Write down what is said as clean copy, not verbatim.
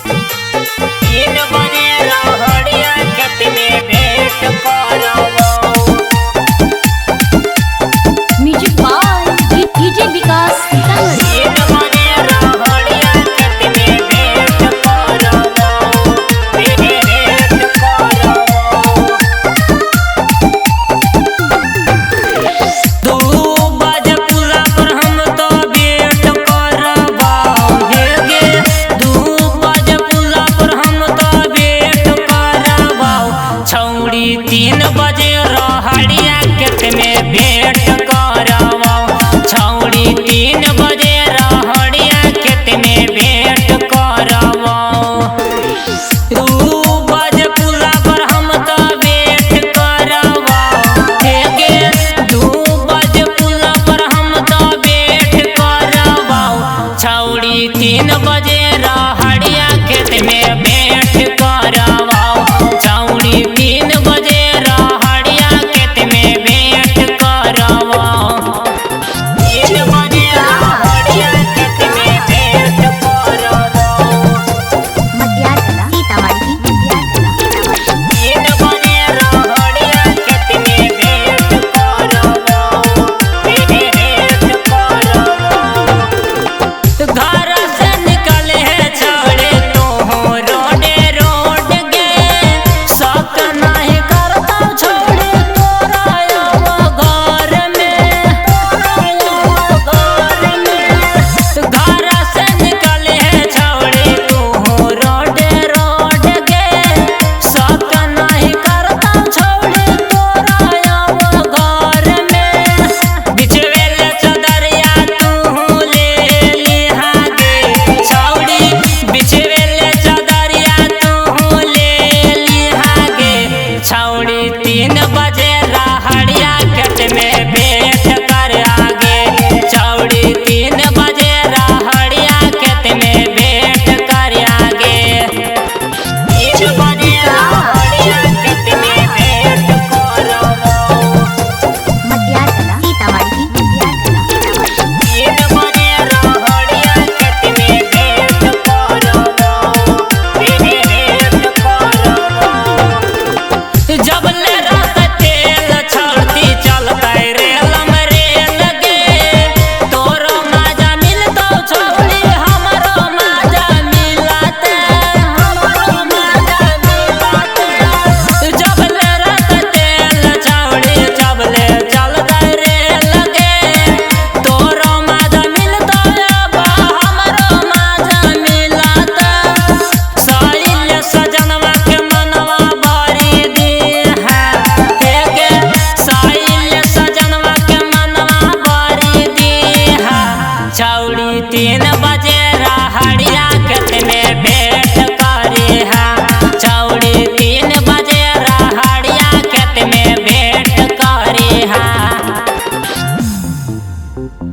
तीन बजे रहड़िया खेत में भेंट करबो। Music by DJ Vikas Sitamarhi. तीन बजे रहड़िया खेत में भेंट करबो, भेंट करबो। 2 बजे पुला पर हम तो भेंट करबो हे गे। 2 बजे पुला पर हम तो भेंट करबो। छौड़ी 3 बजे रहड़िया खेत में भेंट करबो। छौड़ी 3 बजे रहड़िया खेत में भेंट करबो। 2 बजे पुला पर हम तो भेंट करबो हे गे। 2 बजे पुला पर हम तो भेंट करबो। छौड़ी 3 बजे रहड़िया खेत में भेंट करबो। छौड़ी 3 बजे रहड़िया खेत में भेंट करबो। 3 बजे रहड़िया खेत में भेंट करबो। मटियार सीतामढ़ी। 3 बजे रहड़िया खेत में भेंट करबो, भेंट करबो। घर से निकले है छौड़े तोहो रोडे रोड गे। शक नहीं करता छौड़े तोरा आवा घर में, घर में। घर से निकले है छौड़े तोहो रोडे रोड गे। शक नहीं करता छौड़े तोरा आवा घर में। बिछवेल चदरिया तू ले लिहा गे छौड़ी। बिछवेल चदरिया तू ले लिहा गे। छौड़ी 3 बजे रहड़िया खेत में भेंट कर आगे। छौड़ी 3 बजे रहड़िया खेत में भेंट कर आगे। 3 बजे रहड़िया खेत में भेंट करबो। मटियार सीतामढ़ी। 3 बजे रहड़िया खेत में भेंट करबो, भेंट करबो। जब ले रात तेल छौड़ी चलतै रेलम रेल गे। तोरो मजा मिलतौ छौड़ी हमरो मजा मिलतै, हमरो मजा मिलतै। जब ले रात तेल छौड़ी जब ले चलतै रेल गे। तोरो मजा मिलतौ अब हमरो मजा मिलतै। साइल सजनवा के मनवा भरी दिहा हे गे। साइल सजनवा के मनवा भरी दिहा। छौड़ी 3 बजे